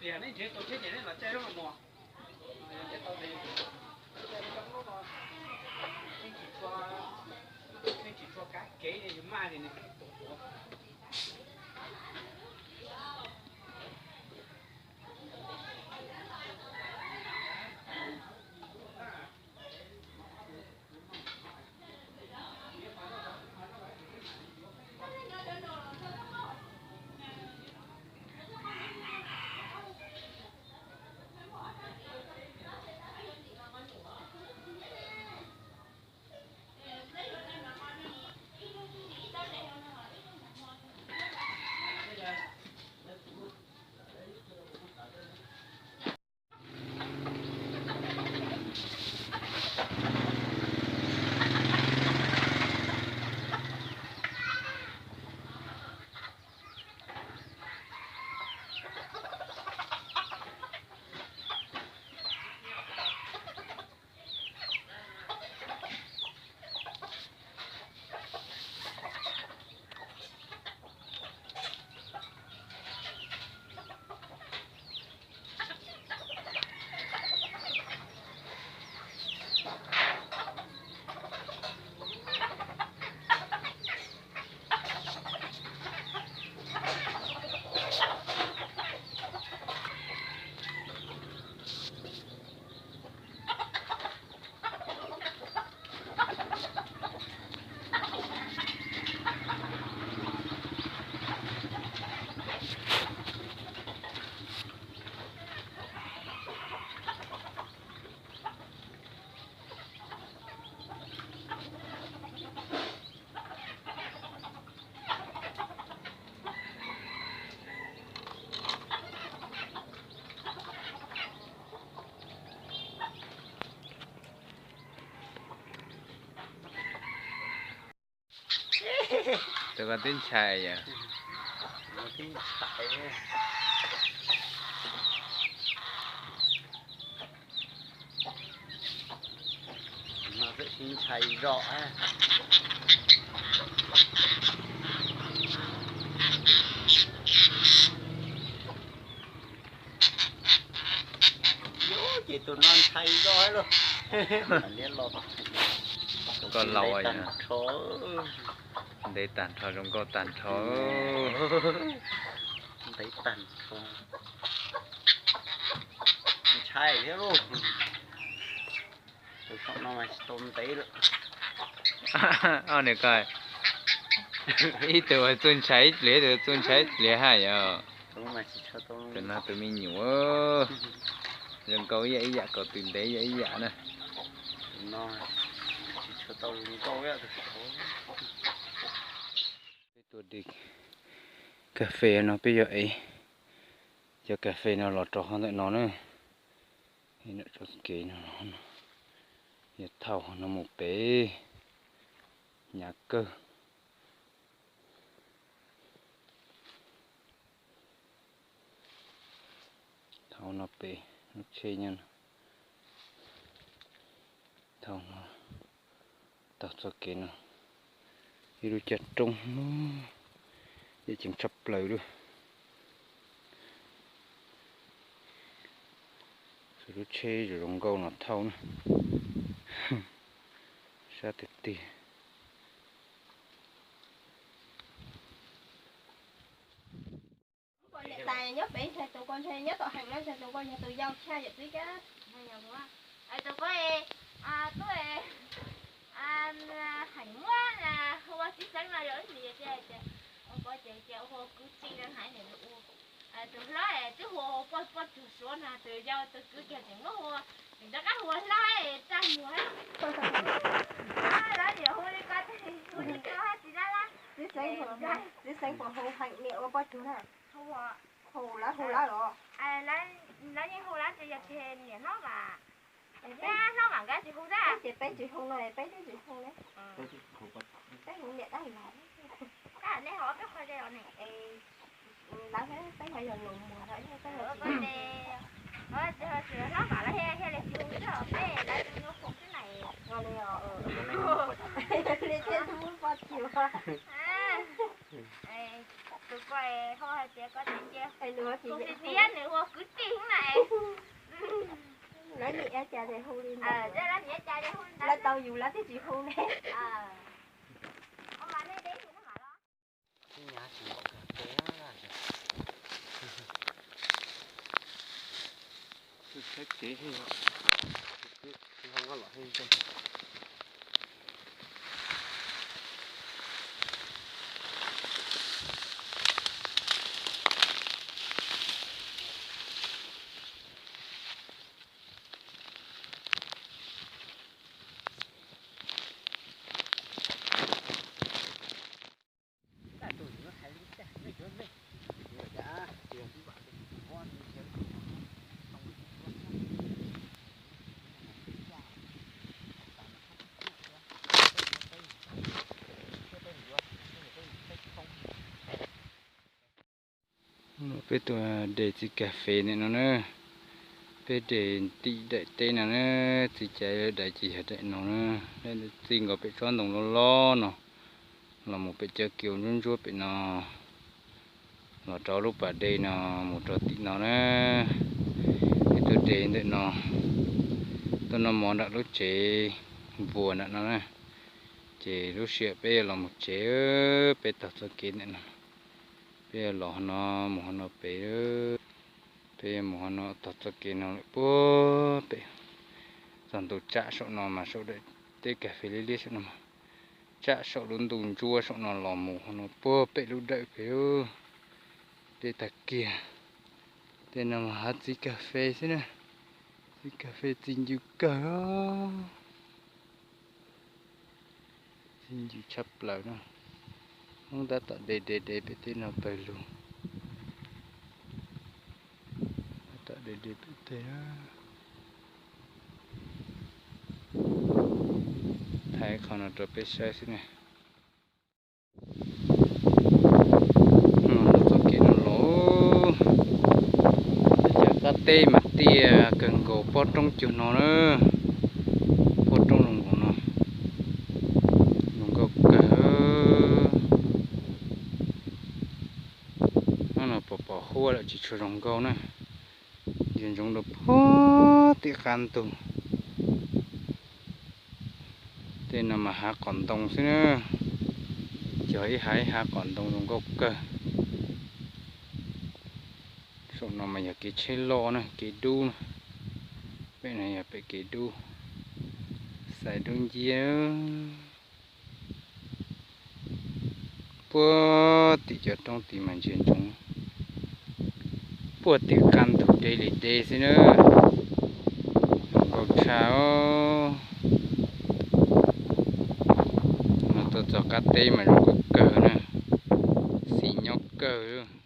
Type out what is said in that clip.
Tias nej nrhiav tau thiab ces nej los caij zoo los mus. Yog nrhiav tau ces caij zoo no, yeej tsis tshua, yeej tsis tshua kab kev, yus maj ces nws pheej tuav tuav. Tus ko twb ntshai yom. No twb sib ntshai zog. Yus ces tus no ntshai zog lauj. Koj laus tag nrho, ntev tag nrho zoo nkauj tag nrho. Ntev tag nrho, ntshai thiab lauj. Tus saum no mas tsis tau ntev lawm. Ob nws ko, ib tug txuj ntshai ib pliag, ib tug txuj ntshai ib pliag haj yom. Tus no tus me nyuam, zoo nkauj ib yam ib yam, kaus twm ntev ib yam ib yam na. Peb tuaj de kas fes no peb yuav ev cov kas fes no los rau hauv ntawm no na. Ntawm txoj kev no, yog thauj no mus pem, hnyav kawg. Thauj no pem lub tsheb nyob no, thauj no taug txoj kev no, ib lub caj roob, yam ceev tshaj plaws li. Lub tsheb zoo zoo nkauj no thauj na, sab tiag tiag. Niam tais nyob pem ntshe tus ko ntshe nyob tom heem no ntshe tus ko yog tus yau tshaj yawm txiv kab. Tus ko tuaj heem muab hu ua txiv xeev no yog ib ntsis yog tias ua ko ces cia hu ua kwv tij no hais tus hlob twb hu ua poj poj tug suav no tus yau tus kwv kiag tseem muab hu ua, tseem rov qab hu ua hlob txaj muag. Lawv yuav hu li ko, hu li ko tsis dab lab. Txiv xeev puas hu heem niam ua poj tug na? Hu lawv hu lawv los? Lawv yeej hu lawv tias yog tias niam hlob mas, niam hlob mas nkawd tsis hu thiab. Ces peb tsis hu no peb twb tsis hu ne. Peb hu niam dab laug. Tab nej ho ob peb qho ze os ne. Lawv peb ho yog nus muag no, peb ho tsis, hlob mas lawv thiaj li tsis hu thiab, peb lawv tus nyuaj khoom xwb na. Li thiaj muab poj tug. Tus ko Nws hu kwv tij na. Lawv niam cas hu li ntawd, lawv tau yus lawv thiaj tsis hu ne. Peb tuaj de txiv kas fes ntawm no na. Peb de tim daim teb no na, txiv cas daim ces yog daim no na. Txij nkaus pem tsob ntoo loj loj no los mus pem cov kiaus ntsuab ntsuab pem no, los rau lub pas dej no mus rau tim no na. Peb tuaj de ntawm no, tuaj noj mov nram lub tsev vuas nram no na. Ces lub sij hawm peb yuav los mus tsev, peb taug txoj kev ntawm no, peb yuav los no, mus hauv no pem. Peb yuav mus hauv no taug txoj kev no lawm puag pem. Txog ntua tsam saum no mas saum daim teb kas fes liab liab saum no, tsam saum lub ntuj ntsuab saum no los mus hauv no puag pem lub dawm pem. Deb tag kiag. Tej no mas hav txiv kas fes xwb na. Txiv kas fes txi ncw kawg. Txi ncw tshaj plaws na. Hmoob tab tom de de de pem tej no pawg lug. Tab tom de de pem tej. Thaij qhov no rau peb saib xwb ne. Txoj kev no los, cov qab teb mas tiaj kawg nkaus pob roob cuag no na. Pob roob zoo nkaus no, zoo nkauj kawg. Hnub no pom pom huab lawm tsis tshua zoo nkauj na. Ntsia ntsoov rau puag tim qab ntug. Tej no mas hav qhov ntoo xwb na. Cog ib hav ib hav qhov ntoo zoo nkauj kawg. Saum no mas yog kev tsheb loj na, kev dub na. Pem no yog pem kev dub, xais dub nciab. Puag tim cov roob tid mas ntsia ntsoov puag tim qab ntug deb li deb xwb na. Zoo nkauj tshaj os. No tuaj txog qab teb mas zoo nkauj kawg na, xis nyob kawg.